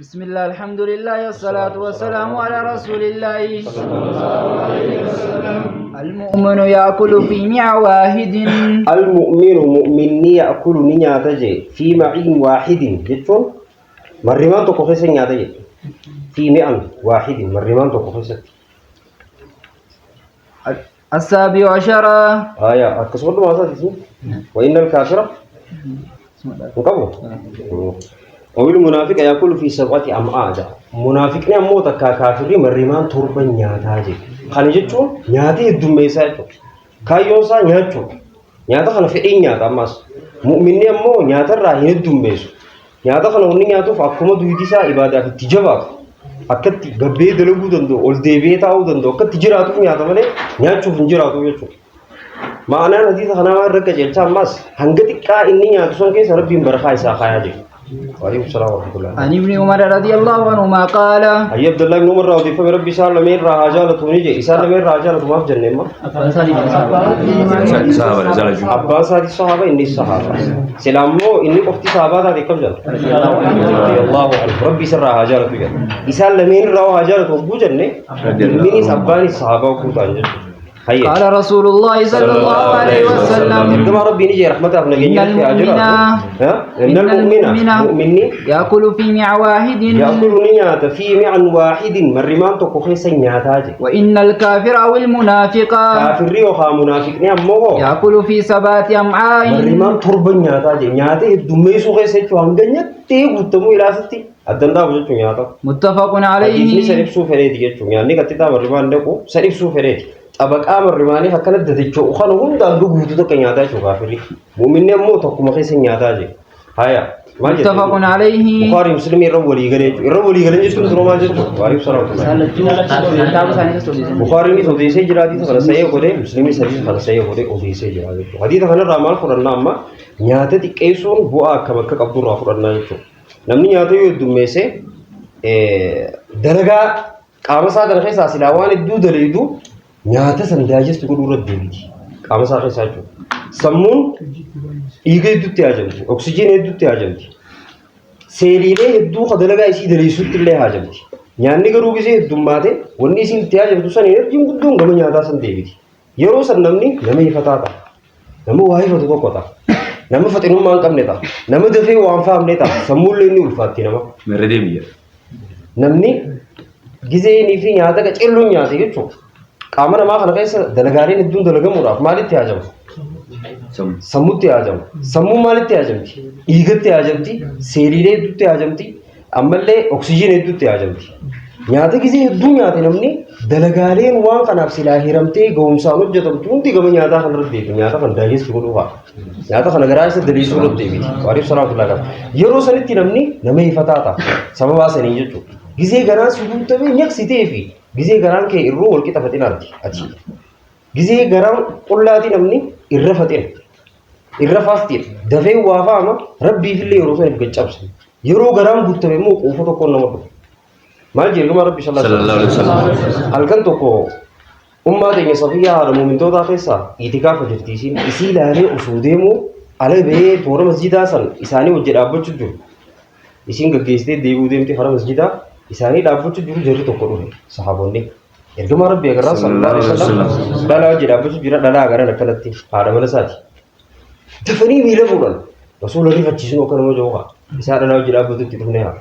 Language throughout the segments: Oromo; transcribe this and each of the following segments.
بسم الله الحمد لله والصلاة والسلام على رسول الله. المؤمن يأكل في معن واحد. المؤمن مؤمنni يأكل ni nyaata je في معن واحد jechuun marrimaan tokko keessa nyaata je في معن واحد marrimaan tokko keessatti. السابع عشر. Aya akkasuma dhumaa isaati وإن الكافر hin qabu. أو المنافق يأكل في سبعة أمعاء jedha. Munaafiqni ammoo takkaa kaafirri marrimaan torba nyaataa jedhe. Kana jechuun nyaata heddummeessaa jechuudha. Kaayyoon isaa nyaachuudha. Nyaata kana fedhiin nyaata ammas. Mu'minni ammoo nyaatarraa hin heddummeessu. Nyaata kana wanni nyaatuuf akkuma duydi isaa ibaadaaf itti jabaatu. Akkatti gabbee dalaguu danda'u, ol deebi'ee taa'uu danda'u, akkatti jiraatuuf nyaata malee nyaachuuf hin jiraatu jechuudha. Ma'anaan hadiisa kanaa waan irra qajeelcha ammas hanga xiqqaa inni nyaatu san keessa Rabbiin barakaa isaa kaayaa jira. وعليكم السلام ورحمة الله. عن ابن عمر رضي الله عنهما قال. Hayya Abdullah ibn Umar irraa odeeffame Rabbi isaan lameen irraa haa jaalatu ni jedhe. Isaan lameen irraa haa jaalatu maaf jenne amma? Sahaaba jaalachuu. Abbaan isaatii sahaaba, inni sahaaba. Sila ammoo inni qofti sahabaa taate akkam jedha? رضي الله عنه. Rabbi isarraa haa jaalatu jedha. Isaan lameen irraa haa jaalatu hogguu jenne ilminis abbaanis sahabaa hogguu ta'an jechuudha. Hayya. قال رسول الله صلى الله عليه وسلم. Ergamaa Rabbii ni jee rahmataaf nageenya إن irratti haa jiraatu. Ha? إن المؤمن المؤمن mu'minni يأكل في معن واحد. يأكل ni nyaata في معن واحد marrimaan tokko keessa nyaataa je. وإن الكافر أو المنافق Kaafirri yookaan munaafiqni ammoo hoo يأكل في سبعة أمعاء. Marrimaan torba nyaataa je. Nyaata heddummeessuu keessa jechuun hanga nyattee guutamuu ilaasitti addan dhaabu jechuun nyaata. متفق Hadiisni san عليه. Ibsuu fedheeti jechuun nyaanni qaxxixaa marrimaan dhaqu san ibsuu fedheeti. Xabaqaa marrimaanii akkana dadacha'u kana hunda hanga guutuu takka nyaataa jechuun kaafirri. Muuminni ammoo tokkuma keessa nyaataa je. Haya. Maal jette? متفق عليه. Bukhari Muslimii irra walii galee jechuudha. Irra walii galee jechuun dura maal jechuudha? وعليكم السلام. Bukhariinis odeessee jira hadiisa kana sahih godhee, Muslimiis hadiisa kana sahih godhee odeessee jira jechuudha. Hadiisa kanarraa maal fudhannaa amma? Nyaata xiqqeessuun bu'aa akkam akka qabdu irraa fudhannaa jechuudha. Namni nyaata yoo heddummeesse dalagaa qaama isaa kana keessaa silaa waan hedduu daleedu nyaata san digest godhuu irra deebiti. Qaama isaa keessaa jechuudha. Sammuun dhiiga hedduutti haajamti, oksijiin hedduutti haajamti. Seeliilee hedduu ka dalagaa isii daleessutti illee haajamti. Nyaanni garuu gisee heddummaate wanni isiin itti haajamtu san enerjiin guddoon gama nyaataa san deebiti. Yeroo san namni nama ifataa ta'a. Nama waa ifatu tokko ta'a. Nama faxinummaa hin qabne ta'a. Nama dafee waan faamne ta'a. Sammuullee inni ulfaatti nama. Merra deemi jedha. Namni gizeenii fi nyaata qacelluun nyaate jechuudha. Qaama namaa kana keessa dalagaaleen hedduun dalagamuudhaaf maalitti haajama? Sammuu. Sammutti haajama. Sammuun maalitti haajamti? Dhiigatti haajamti, seeliilee hedduutti haajamti, ammallee oksijiin hedduutti haajamti. Nyaata gizee hedduu nyaate namni dalagaaleen waan kanaaf silaa hiramtee ga'umsaan hojjetamtu hundi gama nyaataa kanarra deebi. Nyaata kana digest godhuu fa'a. Nyaata kana garaa isa daleessuu irra deebiti. وعليكم السلام ورحمة. Yeroo sanitti namni nama ifataa ta'a. Sababaa sanii jechuudha. Gizee garaan si guutamee nyaqsitee fi gizee garaan kee irruu wal qixa faxinaati ati. Gizee garaan qullaati namni irra faxina. Irra faastiidha. Dafee waa faama rabbiifillee yeroo saniif gaccabsa. Yeroo garaan guutame immoo quufa tokkoon nama dhufa. Maal jedhu ergamaa Rabbi صلى الله عليه وسلم. Halkan tokko ummaa teenya Safiyyaa haadha muumintootaa keessaa itikaafa jirti isiin isii ilaalee osoo deemuu ala bahee toora masjidaa san isaanii hojii dhaabbachuu jiru. Isiin gaggeessitee deebi'uu deemtee karaa masjidaa isaanii dhaabbachuu jiru jarri tokko dhufe sahaabonni. Ergamaa Rabbi agarraa صلى الله عليه وسلم dhalaa hojii dhaabbachuu jira dhalaa agaran akkanatti haadha mana isaati. Dafanii miila fuudhan. Rasuula rifachiisnu akka nama jiru isaa dhalaa hojii dhaabbatutti dhufnee haa.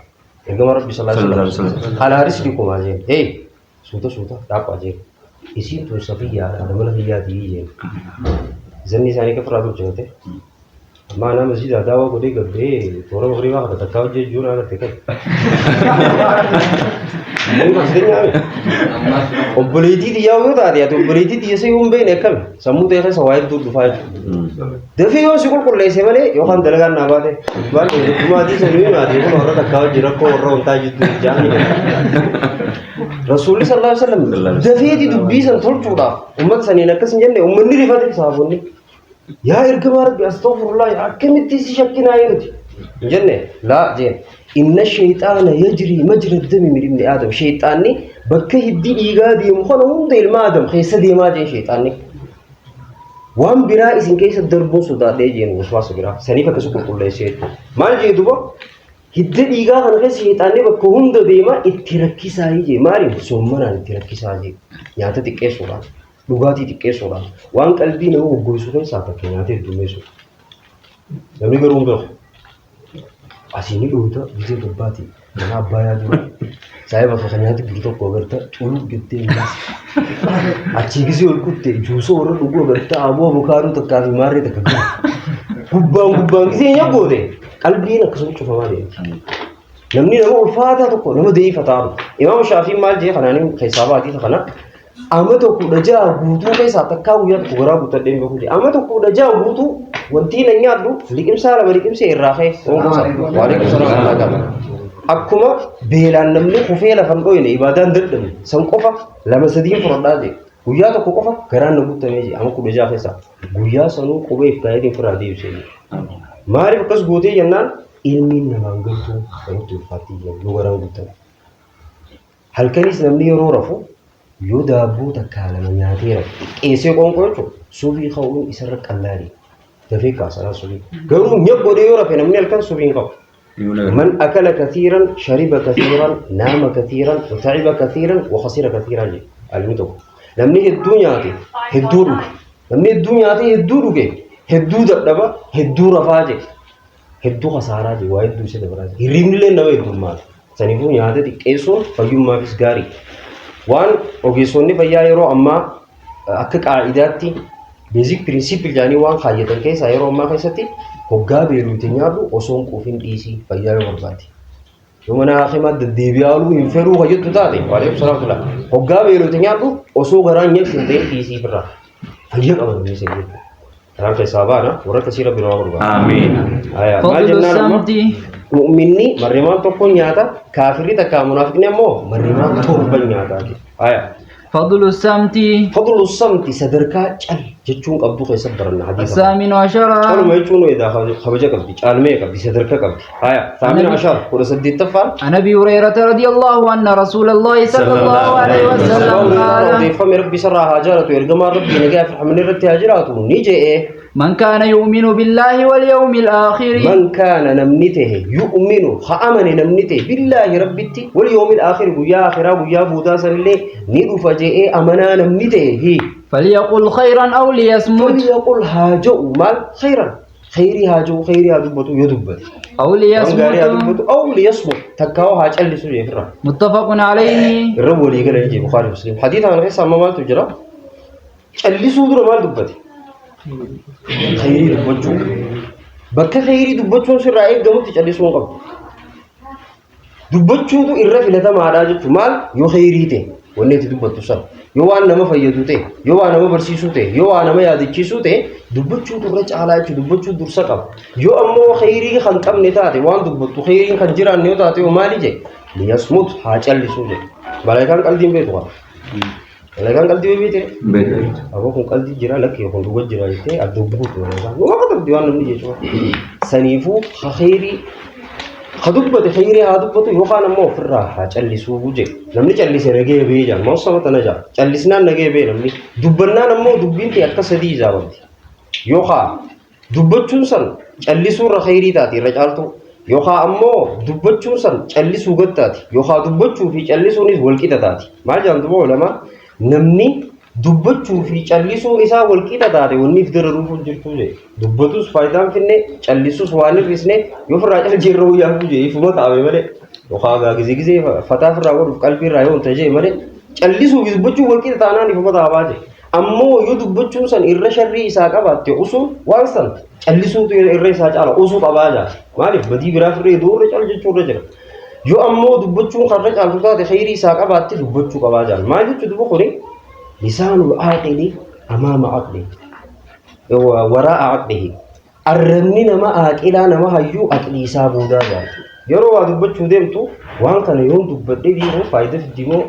Ergamaa Rabbi صلى الله عليه وسلم. على رسلكما jeen. Hey, suuta suuta dhaabaa jeen. Isiin tun Safiyyaadha haadha mana kiyyaatii jeen. Zanni isaanii kafirraa tolchifate. Amma ana masjida daawaa godhee gabbee toora magriibaa kana takkaa hojii jechuun agarte kan. Inni masjida nyaame. Obboleettii xiyyaa yoo taate ati obboleettii xiyya isa yoo hin beekne akkami sammuu ta'e keessa waa hedduu dhufaa jechuudha. Dafee yoo si qulqulleesse malee yookaan dalagaan naa baate waan dhumaatii sanii himaate kun warra takkaa hojii rakkoo warra wantaa jidduu jaanii. Rasuulli صلى الله عليه وسلم dafeeti dubbii san tolchuudhaaf uummata saniin akkas hin jenne uummanni rifate sahaabonni. Yaa ergamaa Rabbi أستغفر الله akkamitti si shakkinaa nuti hin jenne laa jeen. إن الشيطان يجري مجرى الدم من ابن آدم shayxaanni bakka hiddi dhiigaa deemu kana hunda ilma Aadam keessa deemaa jeen shayxaanni. Waan biraa isin keessa darbuun sodaadhee jeen waswaasa biraa saniif akkas qulqulleessee jechuudha. Maal jee duba Hidda dhiigaa kana keessa sheexaanni bakka hunda deema itti rakkisaa jee. Maaliif soommanaan itti rakkisaa jee? Nyaata xiqqeessuudhaan, dhugaatii xiqqeessuudhaan, waan qalbii nama goggoisu keessaa takka nyaata heddummeessu. Namni garuu hin beeku. Asii ni dhoyta gisee gabbaati. Mana abbaayaa dura. Saayii bakka kan nyaati jiru tokko agarta culuu jettee hin Achii gisee ol kutte juusoo warra dhuguu agarta aboo avokaadoo takkaa fi maarree takka gahu. Gubbaan gubbaan gisee hin goote qalbiin akkasuma cufamaa deemti. Namni nama ulfaataa tokko nama deebifataa dhufu. Imaam Shaafiin maal jee kanaan keessaa baatii kana amata 16 guutuu keessaa takkaa guyyaa tokko garaa guuttadhee hin beeku jee. Amata 16 guutuu wanti na nyaadhu liqimsaa lama liqimsee irraa ka'e. Waalaikum salaam. Akkuma beelaan namni kufee lafa hin dhoyne ibaadaan dadhabne san qofa lama sadiin fudhadhaa jee. Guyyaa tokko qofa garaan na guutamee jee ama 16 keessaa. Guyyaa sanuu qubee if kaayetiin firaa deebisee jee. Maaliif akkas gootee jennaan ilmiin namaan galtuu namatti ulfaattii jee yoo garaan guutame. Halkanis namni yeroo rafu yoo daabboo takkaa lama nyaatee rafu xiqqeessee qoonqoo jechuun subii ka'uun isarra qallaali. Dafee kaasanaa subii. Garuu nya godhee yoo rafe namni halkan subii hin qabu. من أكل كثيرا شرب كثيرا نام كثيرا وتعب كثيرا وخسر كثيرا جي المتو namni hedduu nyaate hedduu dhuge namni hedduu nyaate hedduu dhuge hedduu dadhaba hedduu rafaa je hedduu kasaaraa je waa hedduu isa dabaraa je hirribni illee nama heddummaata saniifuu nyaata xiqqeessuun fayyummaafis gaarii waan ogeessonni fayyaa yeroo ammaa akka qaa'idaatti basic principle jedhanii waan kaayyatan keessaa yeroo ammaa keessatti hoggaa beeluyte nyaadhu osoo hin quufin dhiisii fayyaa yoo barbaade. Yoo mana hakimaa deddeebi'aa ooluu hin fedhuu kan jettu taate waalaikum salaam tula. Hoggaa beeluyte nyaadhu osoo garaan nyaachuu hin ta'in dhiisii firraa. Fayyaa qaba namni isin jechuudha. Karaan keessaa baana warra akkasii rabbi nama barbaada. Amiin. Aya, maal فضل jennaan amma? الصمت Mu'minni marrimaan tokko nyaata, kaafirri takka munaafiqni ammoo marrimaan torba nyaata. Aya. فضل الصمت Fadlu samti sadarkaa cal jechuun qabdu keessa baranna hadiisa. الثامن عشر Caluma jechuun edaa kabaja qabdi, caalmee qabdi, sadarkaa qabdi. Aya, saamina ashar 18ffaan عن أبي هريرة رضي الله أن رسول الله صلى الله عليه وسلم قال odeeffame rabbi sarraa haa jaalatu ergamaan rabbii nagaa fi rahmanni irratti haa jiraatu ni je'e من كان يؤمن بالله واليوم الآخر من كان namni tahe yu'minu ha amane namni tahe billaahi rabbitti wal yawmil aakhir guyyaa akhiraa guyyaa boodaa sanillee ni dhufa je'ee amanaa namni tahe hi فليقل خيرا أو ليصمت فليقل haa je'u maal khayran khayrii haa je'u khayrii haa dubbatu yoo dubbate أو waan gaarii haa ليصمت dubbatu aw liyasmut takkaa'u haa callisu jee firra متفق عليه irra walii galan jee Bukhari Muslim hadiisa kana keessa amma maaltu jira callisuu dura maal dubbate khayrii dubbachuu bakka khayrii dubbachuun sirraa eeggamutti callisuu hin qabdu dubbachuutu irra filatamaadha jechuun maal yoo khayrii ta'e wanni itti dubbattu sana yoo waan nama fayyadu ta'e yoo waan nama barsiisuu ta'e yoo waan nama yaadachiisuu ta'e dubbachuutu irra caalaa jechuudha dubbachuu dursa qaba yoo ammoo khayrii kan qabne taate waan dubbattu khayriin kan jiraanne yoo taate yoo maali jedhe liyasmut haa callisuu jedhe malaayikaan qaldiin beektu qaba malaayikaan qaldii beekte Beektu. Aboo kun qaldii jira lakki kun dhuga jira jettee adda buutu malaayikaan numa katabdi waan namni jechuudha saniifuu ha khayrii ha dubbate khayrii haa dubbatu yookaan ammoo ofirraa haa callisuu jedhe namni callise nagee bee jaa maal sama tana jaa callisnaan nagee bee namni dubbannaan ammoo dubbiin ta'e akka sadii ijaabamti yookaan dubbachuun san callisuurra khayrii taati irra caaltu yookaan ammoo dubbachuun san callisuu gad taati yookaan dubbachuu fi callisuunis walqixa taati maal jedhamtu duba ulamaa namni dubbachuu fi callisuun isaa walqixa taate wanni if dararuuf hin jirtu jedhe dubbatus faayidaan finne callisus waan hir'isne yoo firraa cal jirra wayyaafuu jedhe ifuma taa'ame malee yookaan gaa gizee gizee fataa firraa godhuuf qalbii irraa yoo hin ta'e malee callisuu fi dubbachuu walqixa taanaan ifuma taa'aa jedhe ammoo yoo dubbachuun san irra sharrii isaa qabaatte usuun waan san callisuutu irra isaa caala usuu qabaa jaa maaliif badii biraa firree duurra cal jechuurra jira yoo ammoo dubbachuun karra caaltu taate khayrii isaa qabaatte dubbachuu qabaa jaa maal jechuu duba kuni lisaanul aaqili amaama aqli waraa'a aqlihi arrabni nama aaqilaa nama hayyuu aqlii isaa boodaa jaa yeroo waa dubbachuu deemtu waan kana yoon dubbadhe dhiiroo faayidaa fiddi moo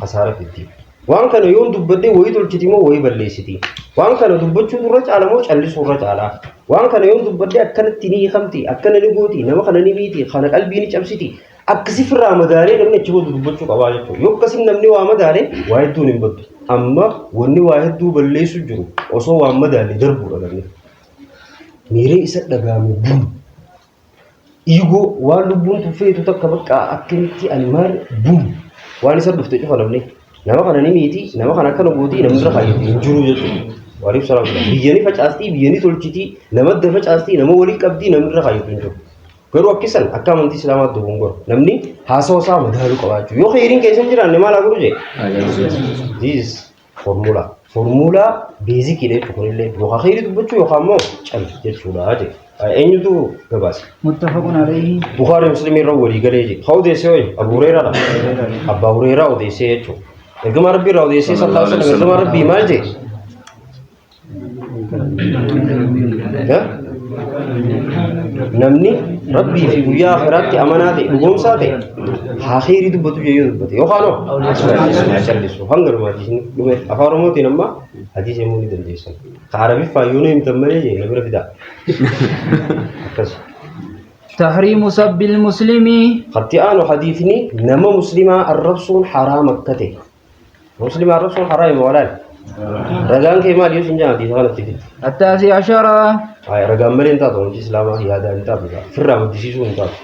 kasaara fiddi waan kana yoon dubbadhe wayii tolchiti moo wayii balleessiti waan kana dubbachuu irra caala moo callisuu irra caala waan kana yoon dubbadhe akkanatti ni hiikamti akkana ni gooti nama kana ni miiti kana qalbii ni cabsiti akkasi firraa madaalee namni achi booda dubbachuu qabaa jechuudha yoo akkasiin namni waa madaalee waa hedduun hin baddu amma wanni waa hedduu balleessu jiru osoo waan madaalee darbuudha namni miiree isa dhagaame bum Iigoo waan lubbuun tuffeetu takka bakka akkamitti ani maal bum waan isa dhufte cufa namni nama kana ni miiti nama kana akkana gootii namni irra kaayyatu hin jiru jechuudha. Waliif salaam. Biyya ni facaastii biyya ni tolchitii nama adda facaastii nama walii qabdii namni irra kaayyatu hin jiru. Garuu akkisan akka amantii islaamaatti dogongora. Namni haasawa isaa madaaluu qabaachuu. Yoo kheyriin keessa hin jiraanne maal haa godhu jee? This is formula. Formula beezikiidha jechuudha kunillee. Yookaan kheyrii dubbachuu yookaan immoo cal jechuudha jee. Eenyutu gabaase? متفق عليه. Bukhari Muslim irra walii galee jee. Haa odeessee hoyi? Abu Hureyraadha. Abbaa Hureyraa odeessee jechuudha. Ergamaa Rabbii irraa odeessee sallallahu alaihi wasallam ergamaa Rabbii maal jee? Namni Rabbii fi guyyaa akhiraatti amanaa ta'e dhugoomsaa ta'e haa kheyrii dubbatu jee yoo dubbate yookaan hoo haa callisu hanga dhumaa hadiisni dhume afaan Oromootiin amma hadiisa himuu ni dandeessan. Ka Arabiffaa yoo nu himtan malee jee na bira fidaa. Akkas. تحريم سب المسلم. Katti aanu hadiisni nama muslimaa arrabsuun haraam akka ta'e. Muslimaa arrabsuun haraam walaal. Ragaan kee maal yoo sin jaan hadiisa kanatti fidi. التاسع عشر. Haya ragaan malee hin taatu amantii islaamaa yaadaan hin taatu firraa maddisiisuu hin taatu.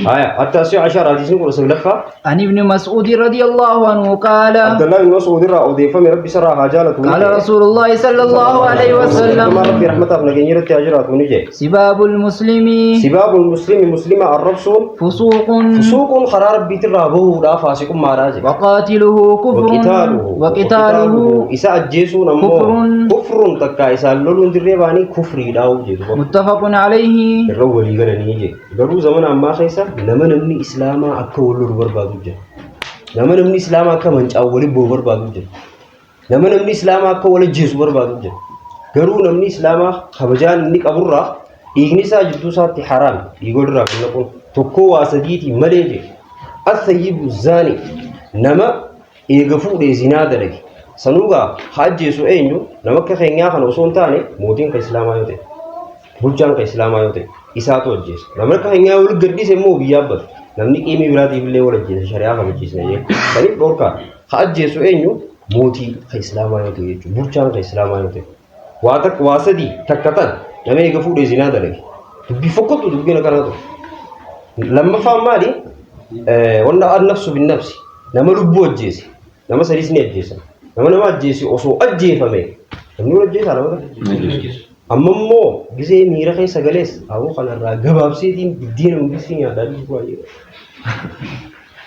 Haya التاسع عشر hadiisni 19ffaa. عن ابن مسعود رضي الله عنه قال Abdallah bin Mas'uud irraa odeeffame Rabbi sarraa haa jaalatu. قال رسول الله صلى الله عليه وسلم Ergamaa Rabbii rahmataaf nageenya irratti haa jiraatu ni jedhe. سباب المسلم Sibaabul muslimi muslima arrabsuun فسوق fusuuquun karaa Rabbiitirraa bahuudhaa faasiqummaadhaa jedhe. وقاتله كفر وقتاله وقتاله isa ajjeesuun ammoo كفر kufrun takka isaan loluun dirree baanii kufriidhaa jedhu. متفق عليه. Irra walii galanii jedhe. Garuu zamana ammaa keessa nama namni islaamaa akka wal lolu barbaadu jira. Nama namni islaamaa akka manca'u waliin bu'u barbaadu jira. Nama namni islaamaa akka wal ajjeesu barbaadu jira. Garuu namni islaamaa kabajaan inni qaburraa dhiigni isaa jidduu isaatti haraam dhiiga walirraa kan naquun tokkoo waa sadiitii malee jedhe. Assayyibu zaani nama eega fuudhee zinaa dalage. Sanuugaa haa ajjeesu eenyu nama akka keenyaa kana osoo hin taane mootiin kan islaamaa yoo ta'e. Bulchaan kan islaamaa yoo ta'e isaatu ajjeesa. Namni akka keenyaa wal gaddise immoo biyyaa bada. Namni qiimii biraatiif illee wal ajjeesa shari'aa kabachiisna jee. Saniif dhorkaa haa ajjeesu eenyu mootii kan islaamaa yoo ta'e jechuudha. Bulchaan kan islaamaa yoo ta'e. Waa takka waa sadii takka tan nama eega fuudhee zinaa dalage. Dubbii fokkottu dubbiin akkanaa ture. Lammaffaan maali? Wanna an-nafsu bin-nafsi nama lubbuu ajjeese nama sadiis ni ajjeesan. Nama nama ajjeese osoo ajjeefame namni wal ajjeesaa nama tokko. Amma immoo gisee miira keessa galees aboo kanarraa gabaabseetiin biddeena mangistii nyaataa dhiisu baay'ee.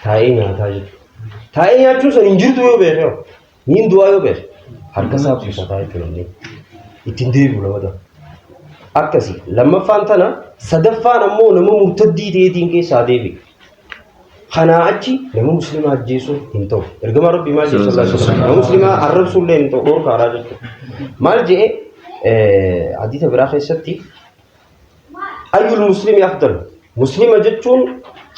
Taa'ee nyaataa jechuudha. Taa'ee nyaachuun san hin jirtu yoo beeke niin du'aa yoo beeke harka isaa kuusataa jechuudha namni. Ittiin deebi'u lamata. Akkasi lammaffaan tana sadaffaan ammoo nama murtaddii ta'eetiin keessaa deebi'e. Kanaa achi nama muslimaa ajjeesuun hin ta'u. Ergamaa Rabbii maal jedhe sallallahu alaihi wasallam nama muslimaa arrabsuun illee hin ta'u dhorkaadhaa jechuudha. Maal jedhe hadiisa biraa keessatti ayyul muslimi afdal muslima jechuun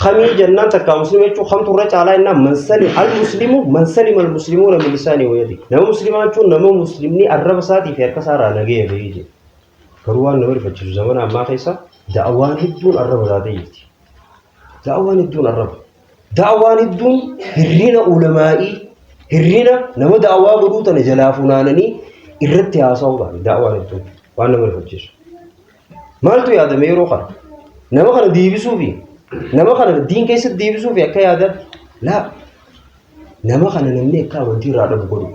kamii jennaan takka muslima jechuun kamtu irra caalaa jennaan man salim al muslimu man salima al muslimuuna min lisaanii wa yadihi nama muslimaa jechuun nama muslimni arraba isaatii fi harka isaa irraa nagaya bahee jedhe. Garuu waan nama rifachiisu zamana ammaa keessa da'awaan hedduun arraba taatee jirti. Da'awaan hedduun arraba. Da'awaan hedduun hirrina ulamaa'ii hirrina nama da'awaa godhuu tana jalaa funaananii irratti haasa'uu ta'an da'awaan hedduun waan nama rifachiisu. Maaltu yaadame yeroo kana? Nama kana deebisuufi nama kana diin keessatti deebisuufi akka yaadaatti laa nama kana namni akka amantii irraa dhabu godhu.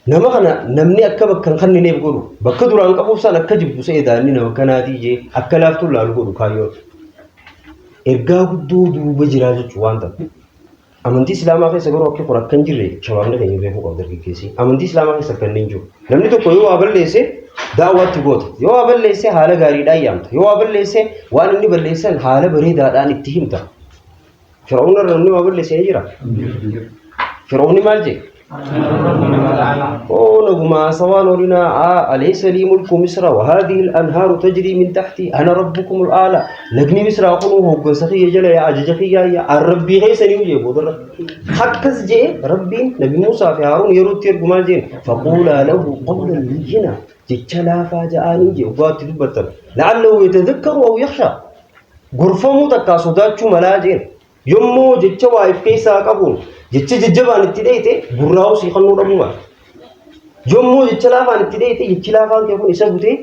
Nama kana namni akka bakka hin kennineef godhu bakka duraan qabuuf san akka jibbu se'e daanni nama kanaatii jee akka laaftuun laalu godhu kaayyoon. Ergaa guddoo duuba jiraa jechuun waan ta'u. Amantii Islaamaa keessa garuu akki kun akka hin jirre shabaabni keenya beekuu qabu dargaggeessi. Amantii Islaamaa keessa akka hin jiru. Namni tokko yoo waa balleesse daawwaatti goota. Yoo waa balleesse haala gaariidhaan yaamta. Yoo waa balleesse waan inni balleessan haala bareedaadhaan itti himta. Fir'aawun irra namni waa balleesse ni jira. Fir'aawunni maal jedhe? أوه نجما سوان ولنا أليس لي ملك مصر وهذه الأنهار تجري من تحتي أنا ربكم الأعلى لجني مصر أقول هو سخي جل يا أججخي يا الربي غير سني وجه بودر حكز جي ربي نبي موسى في هارون يرد تير جين فقولا له قولا لينا جتلا فاجأني جي وقات تبتل لعله يتذكر أو يخشى غرفة تكا صداتشو ملاجين يمو جتشا وايف كيسا قبول jecha jajjabaan itti dheeyte gurraa'u sii kennuu dhabuu mala. Yommuu jecha laafaan itti dheeyte jechi laafaan kee kun isa butee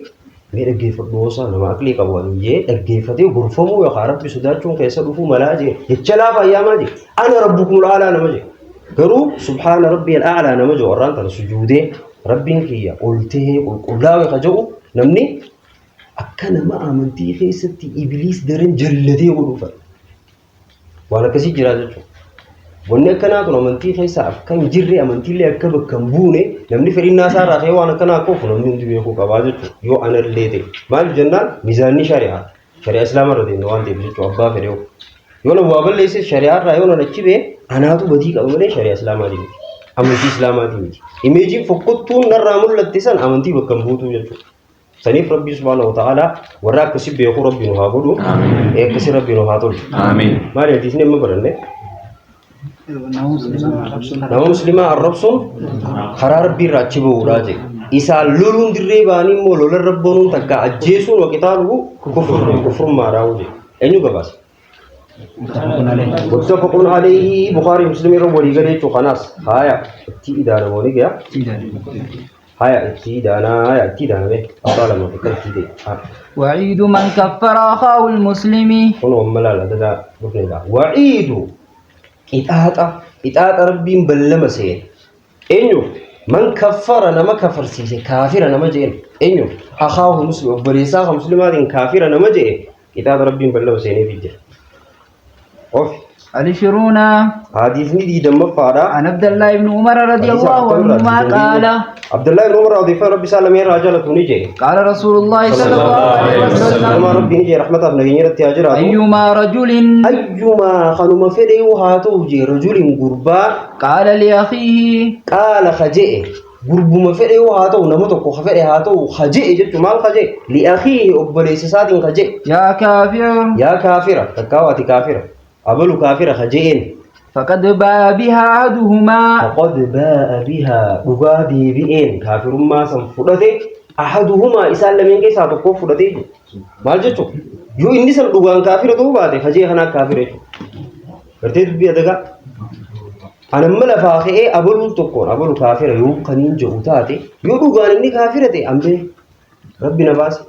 Mee dhaggeeffadhu hoosaa nama aqlii qabu ani jee dhaggeeffatee gorfamuu yookaan rabbi sodaachuun keessa dhufuu malaa jee jecha laafa ayyaamaa jee ana rabbukumul a'laa nama jee garuu subhaana rabbi al-a'laa nama jee warraan tana sujuudee rabbiin kiyya ol tahee qulqullaa'e ka jedhu namni akka nama amantii keessatti ibliis daran jallatee godhuufa waan akkasii jira jechuudha. Wanni akkanaa kun amantii keessa akka hin jirre amantiillee akka bakka hin buune namni fedhinnaa isaa irraa ka'ee waan akkanaa akka ofu namni hundi beekuu qabaa jechuudha. Yoo anallee ta'e maaliif jennaan miizaanni shari'aa shari'aa islaamaa irra deemna waan ta'eef jechuudha abbaa fedhe ofu. Yoo nama waa balleesse shari'aa irraa yoo nan achi ba'e anaatu badii qaba malee shari'aa islaamaatii miti. Amantii islaamaatii miti. Imeejiin fokkottuun narraa mul'atte san amantii bakka hin buutuu jechuudha. Saniif Rabbii subhaanahu wa ta'aalaa warra akkasii beekuu Rabbi nu haa godhu. Akkasii Rabbi nu haa tolchu. Aamiin. Maali hadiisni amma baranne? Nama muslimaa arrabsuun karaa Rabbii irraa achi bahuudhaa jedhe. Isaan loluun dirree ba'anii immoo lola irra bonuun takka ajjeesuun waqitaaluhu kufrummaadhaa jedhe. Eenyu gabaasa? Muttafaqun alayhi Bukhaarii Muslim irra walii galee jechuu kanaas haaya itti idaanamooni gaya. Haya itti idaanaa haya itti idaaname abbaa lama bakka itti ta'e. وعيد من كفر أخاه المسلم Kun amma laala dadaa dhufne egaa. Waciidu qixaaxa qixaaxa rabbiin ballama seene. Eenyu man kaffara nama kafarsiise kaafira nama jeen eenyu akaahu muslim obboleessaa ka muslimaatiin kaafira nama jee qixaaxa rabbiin ballama seeneef jira. Of العشرون hadiisni diidammaffaadha. عن عبد الله بن عمر رضي الله عنهما قال Abdullahi ibn Umar odeeffannoo rabbi isaa lameen irraa jaalatu ni jee. قال رسول الله صلى الله عليه وسلم Nama rabbi ni jee rahmataaf nageenya irratti haa jiraatu. أيما رجل Ayyumaa kanuma fedhe yoo haa ta'u jee rajulin gurbaa قال لأخيه qaala ka je'e gurbuma fedhe yoo haa ta'u nama tokko ka fedhe haa ta'u ka je'e jechuun maal ka je'e li'akhiihi obboleessa isaatiin ka je'e يا كافر yaa kaafira takkaa ati kaafira abalu kaafira ka je'een فقد باء بها أحدهما faqad baa'a bihaa dhugaa deebi'een kaafirummaa san fudhate ahaduhumaa isaan lameen keessaa tokko fudhate jechuudha. Maal jechuun yoo inni san dhugaan kaafira ta'uu baate ka je'e kanaa kaafira jechuudha. Gartee dubbii adagaa Anamma lafaa ka'ee abaluun tokkoon abalu kaafira yoo kaniin jedhu taate yoo dhugaan inni kaafira ta'e ambee rabbi na baase.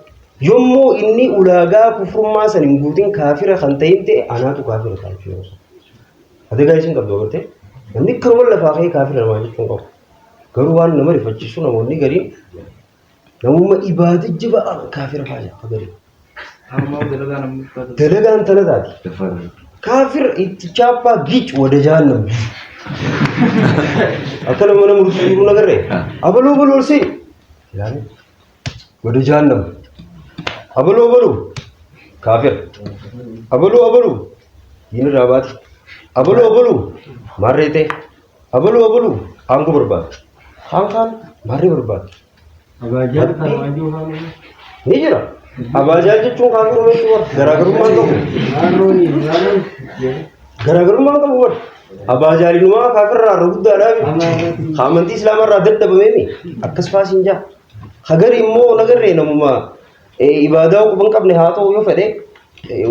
Yommuu inni ulaagaa kufrummaa san hin guutin kaafira kan ta'in ta'e anaatu kaafira ta'a jechuudha. Adagaa isin qabdu agartee namni akkanuma lafaa ka'ee kaafira namaa jechuun qabu. Garuu waan nama rifachiisu namoonni gariin namummaa ibaada jabaa kaafira fa'aa jira gariin. Dalagaan tana taati. Kaafir itti chaappaa giic wada jahannam. Akka nama nama rusu jiru nagarree abaluu abaluu ol seeni. Ilaali. Wada jahannam. Abaluu abaluu kaafir. Abaluu abaluu diinirraa baati. Abaluu abaluu maarree ta'e. Abaluu abaluu aangoo barbaada. Kaan kaan maarree barbaada. Ni jira. Abaajaa jechuun kaafiruma jechuudha. Garaagarummaan qabu. Garaagarummaan qabu warra. Abaajaalinumaa kaafirraa irra guddaadhaa miti. Amantii islaamarraa dadhabameemi. Akkas faas hin jaa. Hagari immoo nagarree namuma ibaadaa quba hin qabne haa ta'u yoo fedhe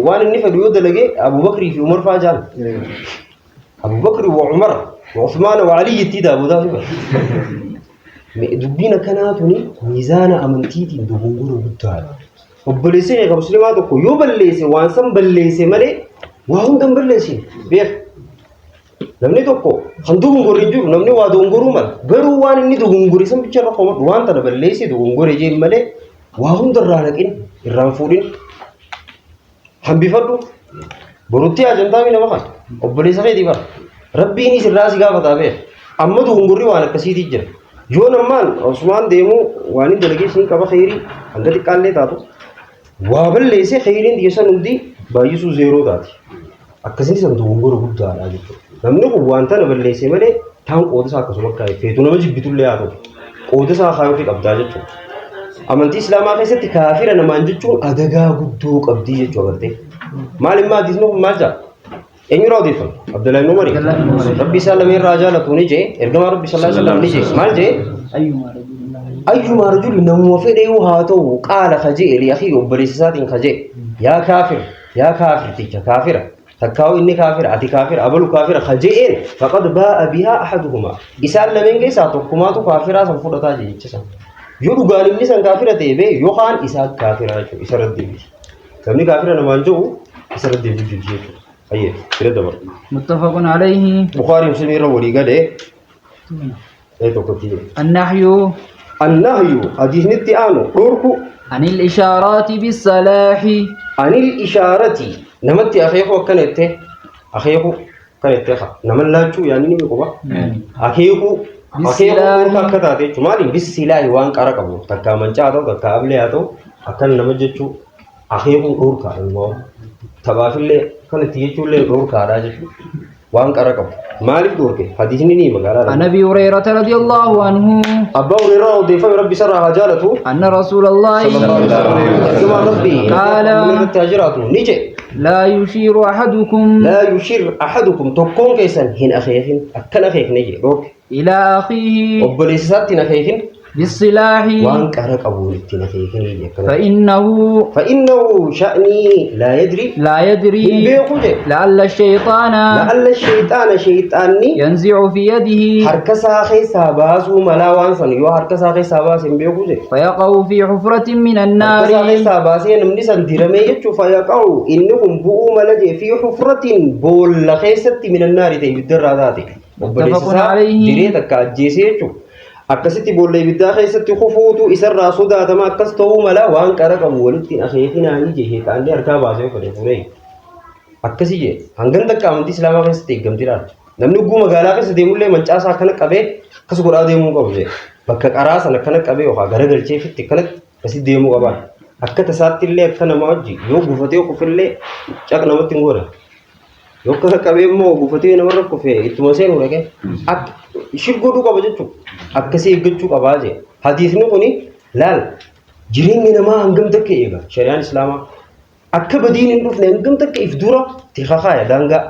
waan inni fedhu yoo dalage Abubakrii fi Umar faa jaan. Abubakrii wa Umar wa Usmaan wa Alii itti daabodaa fi bara. Dubbiin akkanaa tuni miizaana amantiitiin dogongora guddaadha. Obboleessi keenya musliimaa tokko yoo balleesse waan san balleesse malee waa hunda hin balleessine beeka. Namni tokko kan dogongorre hin jiru namni waa dogongoruu mala. Garuu waan inni dogongore san bicha irra komadhu waan tana balleesse dogongore jeen malee waa hunda irraa naqin irraan fuudhin hambifadhu. Borutti ajantaami nama kana obboleessa keetii bara. Rabbiinis irraa si gaafataa beeka. Amma dogongorri waan akkasiitii jira. Yoo nammaan Osmaan deemuu waan hin dalagee siin qaba kheyrii hanga xiqqaallee taatu waa balleessee kheyriin dhiyeessan hundi baay'isuu zeeroo taati. Akkasiin san dogongora guddaadha jechuudha. Namni kun waan tana balleessee malee taan qooda isaa akkasuma kaa'e feetu nama jibbitullee haa ta'u qooda isaa kaayuufii qabdaa jechuudha. Amantii Islaamaa keessatti kaafira namaan jechuun adagaa guddoo qabdii jechuudha agartee. Maal immoo hadiisni kun maal jedha? Eenyurraa odeeffame? Abdullahi ibn Umar. Rabbi isaa lameen irraa jaalatu ni jee ergamaa Rabbi sallallahu alaihi wasallam ni jee maal jee? Ayyumaa rajuli namuma fedhe yoo haa ta'u qaala ka jee li akii obboleessa isaatiin ka jee yaa kaafir yaa kaafirticha kaafira takkaa'u inni kaafira ati kaafira abalu kaafira ka je'een faqad baa'a bihaa ahaduhumaa isaan lameen keessaa tokkumaatu kaafiraa san fudhataa jee jecha san. Yoo dhugaan inni san kaafira ta'e bee yookaan isaa kaafira jechuudha isarra deebiti. Namni kaafira namaan jiru isarra deebi'u jechuudha. Ayyee bira dabar. متفق عليه. Bukaarii Muslimii irra walii galee ee tokkotti jira. النحي Annahyu hadiisnitti aanu dhorku عن الإشارات بالصلاح. anil ishaarati namatti akeeku akkana jettee akeeku akkana jettee nama laachuu yaani ni quba akeeku akeeku dhorka akka taate jechuudha. Maaliif bisilaahi waan qara qabu takkaa mancaa haa ta'u takkaa ablee haa ta'u akkana nama jechuu akeekuun dhorkaa immoo taphaafillee akkanatti jechuullee dhorkaadha jechuudha. Waan qara qabu maaliif dhorke hadiisni ni magaalaa عن أبي هريرة رضي الله عنه Abbaa Hureyraa odeeffame rabbi isarraa haa jaalatu أن رسول الله Ergamaan rabbii قال irratti haa jiraatu ni jedhe لا يشير أحدكم لا يشير أحدكم tokkoon keessan hin akeekin akkan akeekne jedhe dhorke إلى أخيه obboleessa isaatti hin akeekin بالسلاح waan qara qabuun itti hin akeekin jedhe akkana. فإنه فإنه شأني لا يدري لا يدري hin beeku jedhe لعل الشيطان لعل الشيطان شيطانni ينزع في يده harka isaa keessaa baasuu malaa waan san yoo harka isaa keessaa baase hin beeku jedhe فيقع في حفرة من harka isaa النار keessaa baasee namni san diramee jechuun fayyaqa'u inni kun bu'uu mala jee fi hufratiin boolla keessatti minannaari ta'e ibiddarraa taate obboleessa Muttafaqun isaa alayhi. diree takka ajjeesee jechuun akkasitti boolla ibiddaa keessatti kufuutu isarraa sodaatama akkas ta'uu mala waan qara qabu walitti hin akeekinaanii jee sheexaanni harkaa baasee fedhe fuudhee akkasii jee hangam takka amantii islaamaa keessatti eeggamti laata namni ugguu magaalaa keessa deemullee mancaasaa akkana qabee akkas godhaa deemuu qabu jee bakka qaraa sana akkana qabee yookaan garagalchee fitti akkanatti akkasi deemuu qabaa akka tasaatti illee akka namaa wajji yoo gufatee kufillee caq namatti hin godhan yoo akkana qabee immoo gufatee namarra kufe ittuma seenu dhaqee akka shir godhuu qaba jechuudha akkasii eeggachuu qabaa jee hadiisni kuni laal jireenyi namaa hangam takka eega shari'aan islaamaa akka badiin hin dhufne hangam takka if dura tiqaqaaya daangaa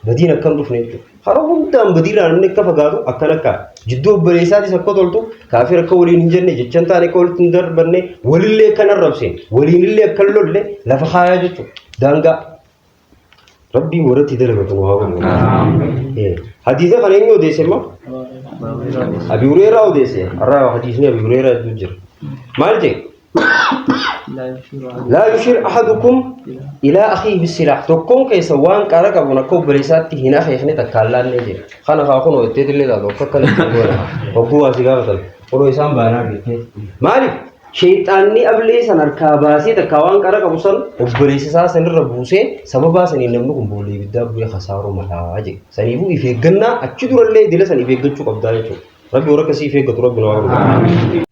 badiin akka hin dhufne jechuudha. Hara hundaan badiirraa namni akka fagaatu akkan akka jidduu obboleessaatis akka toltu kaafir akka waliin hin jenne jechan taane akka walitti hin darbanne walillee akka hin arrabsine waliinillee akka hin lolle lafa kaayaa jechuudha daangaa. Rabbiin warratti dalagatu nu haa godhu. Hadiisa kana eenyu odeesse immoo? Abi Hureyraa odeesse. Har'a hadiisni Abi Hureyraa hedduu jira. Maal jedhe? لا يشير لا يشير أحدكم إلى أخيه بالسلاح tokkoon keessa waan qara qabuun akka obboleessaatti hin akeekne takkaan laannee jedhe. Kana haa kunoo itteet illee taatu akka akkanatti hin goone. Hogguu waa si gaafatan. Kunoo isaan baanaa beektee. Maaliif? Sheexaanni ablee san harkaa baasee takkaa waan qara qabu san obboleessa isaa sanirra buusee sababaa saniin namni kun boolla ibiddaa bu'ee kasaaruu malaa jedhe. Saniifuu if eeggannaa achi durallee dila san if eeggachuu qabdaa jechuudha. Rabbi warra akkasii if eeggatu rabbi nu haa godhu.